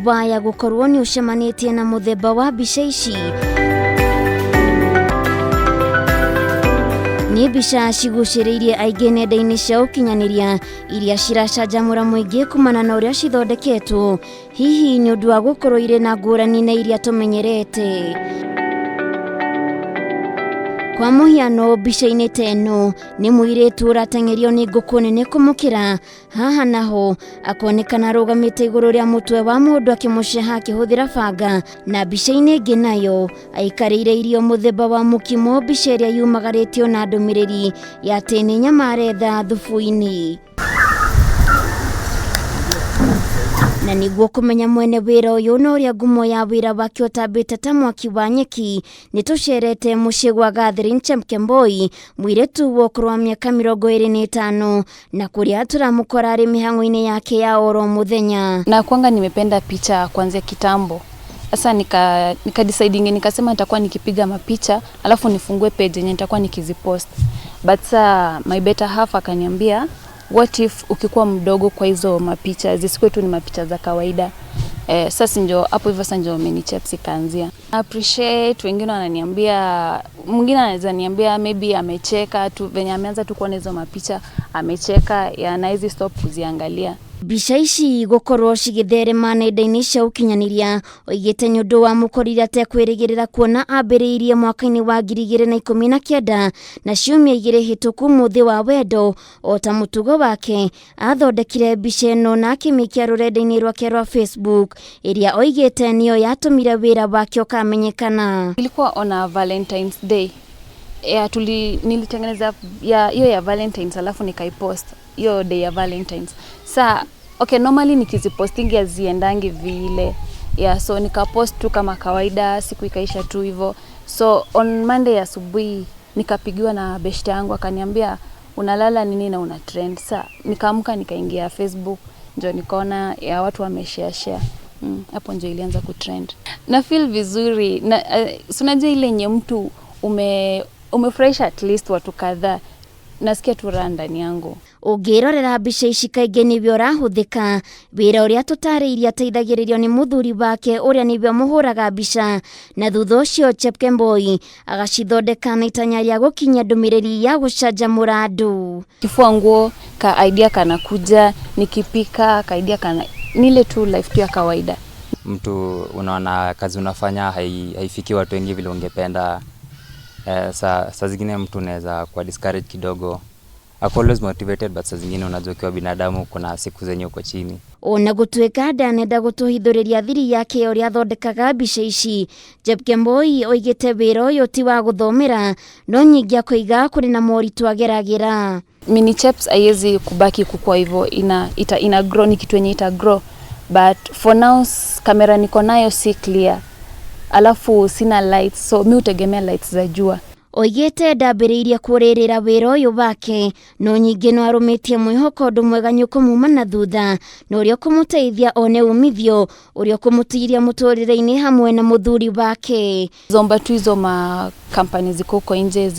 Waya gũkorwo nĩ ũcemanĩtie na mũthemba wa mbica ici. Nĩ mbica cigucĩrĩirie aingĩ nenda-inĩ cia ũkinyanĩria iria ciracanjamũra mũingĩ kumana na ũrĩa cithondeketwo, hihi nĩ ũndũ wa gũkorwo irĩ na ngũrani na iria tũmenyerete. Kwa mũhiano mbica-inĩ ta ĩno nĩ mũirĩtu ũrateng'erio nĩ ngũkũ nene kũmũkĩra. Haha naho akonekana arũgamĩte igũrũ rĩa mũtwe wa mũndũ akĩmũceha akĩhũthĩra banga, na mbica-inĩ ĩngĩ nayo aikarĩire irio mũthemba wa mũkimo, mbica ĩrĩa yumagarĩtio na ndũmĩrĩri ya atĩ nĩ nyama aretha thubu-inĩ. Na nĩguo kũmenya mwene wĩra ũyũ na ũrĩa ngumo ya wĩra wake ũtambĩte ta mwaki wa nyeki, nĩ tũcerete mũciĩ gwa Catherine Chepkemboi, mũirĩtu wa ũkũrũ wa mĩaka 25, na kũrĩa tũramũkora arĩ mĩhang'o-inĩ yake ya oro mũthenya. Na kwanga nimependa picha kuanzia kitambo. Sasa nika decide nikasema nitakuwa nikipiga mapicha alafu nifungue page yenye nitakuwa nikizipost. But saa my better half akaniambia, what if ukikuwa mdogo kwa hizo mapicha zisikuwe tu ni mapicha za kawaida. Sasa ndio hapo hivyo sasa ndio Mini Cheps ikaanzia. Appreciate, wengine wananiambia, mwingine anaweza niambia maybe amecheka tu venye ameanza tu kuona hizo mapicha, amecheka ya na hizi stop kuziangalia. Mbica ici gũkorwo cigĩtherema nenda-inĩ cia ũkinyanĩria oigĩte nĩ ũndũ wa mũkorire atekwĩrĩgĩrĩra kuona ambĩrĩirie mwaka-inĩ wa 2019 na ciumia 2 hĩtũku mũthĩ wa wendo o ta mũtugo wake athondekire mbica ĩno na akĩmĩikia rũrenda-inĩ rwake rwa Facebook ĩrĩa oigĩte nĩyo yatũmire wĩra wake ũkamenyekana. Ilikuwa on a Valentine's Day. Ya, nilitengeneza ya hiyo ya Valentine's alafu nikaipost hiyo day ya Valentine's. Sa okay, normally nikizipostingi haziendangi vile. Yeah, so nikapost tu kama kawaida, siku ikaisha tu hivyo. So on Monday asubuhi nikapigiwa na beshte yangu akaniambia unalala nini na una trend. Sa nikaamka nikaingia Facebook ndio nikaona ya watu wameshare share. Hapo ndio ilianza kutrend. Na feel vizuri na si unajua ile yenye mtu umefurahisha at least watu kadhaa, nasikia tu raha ndani yangu. Ũngĩrorera mbica ici kaingĩ nĩwe ũrahũthĩka wĩra ũrĩa tũtarĩirie ateithagĩrĩrio nĩ mũthuri wake ũrĩa nĩwe ũmũhũraga mbica, na thutha ũcio Chepkemboi agacithondeka na itanya rĩa gũkinyia ndũmĩrĩri ya gũcanjamũra andũ. Kifua nguo ka idea kanakuja, nikipika ka idea kana nile tu life tu ya kawaida. Mtu unaona kazi unafanya haifiki watu wengi vile ungependa. Saa zingine mtu unaweza kuwa discourage kidogo. Ako always motivated, but saa zingine unajua ukiwa binadamu kuna siku zenye uko chini. Ona gũtuĩka ndanenda gũtũhithũrĩria thiri yake ũrĩa athondekaga mbica ici, Chepkemboi oigĩte wĩra ũyũ ti wa gũthomera, no nyingĩ akoiga kũrĩ na moritũ ageragĩra. Mini Cheps haiwezi kubaki kukua hivyo, ina grow, ni kitu yenye ita grow, but for now kamera niko nayo si clear, alafu sina lights, so mi hutegemea lights za jua. Oigĩte ndambĩrĩirie kũrĩrĩra wĩra ũyũ wake, no nyingĩ no arũmĩtie mwĩhoko ũndũ mwega nĩ ũkũmuma na thutha na ũrĩa ũkũmũteithia one umithio ũrĩa ũkũmũtiria mũtũrĩre-inĩ hamwe na mũthuri wake. Zomba tu hizo ma company ziko huko nje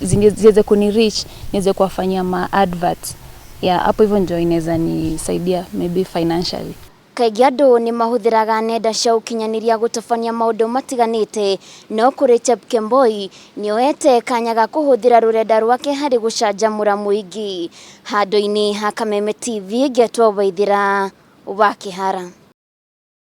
ziweze kuni reach niweze kuwafanyia ma adverts ya hapo hivyo ndio inaweza nisaidia maybe financially. Kaingĩ andũ nĩ mahũthĩraga nenda cia ũkinyanĩria gũtabania maũndũ matiganĩte, no kũrĩ Chepkemboi nĩoete kanya ga kũhũthĩra rũrenda rwake harĩ gũcanjamũra mũingĩ. Handũ-inĩ ha Kameme TV ngetwo Waithĩra wa Kĩhara.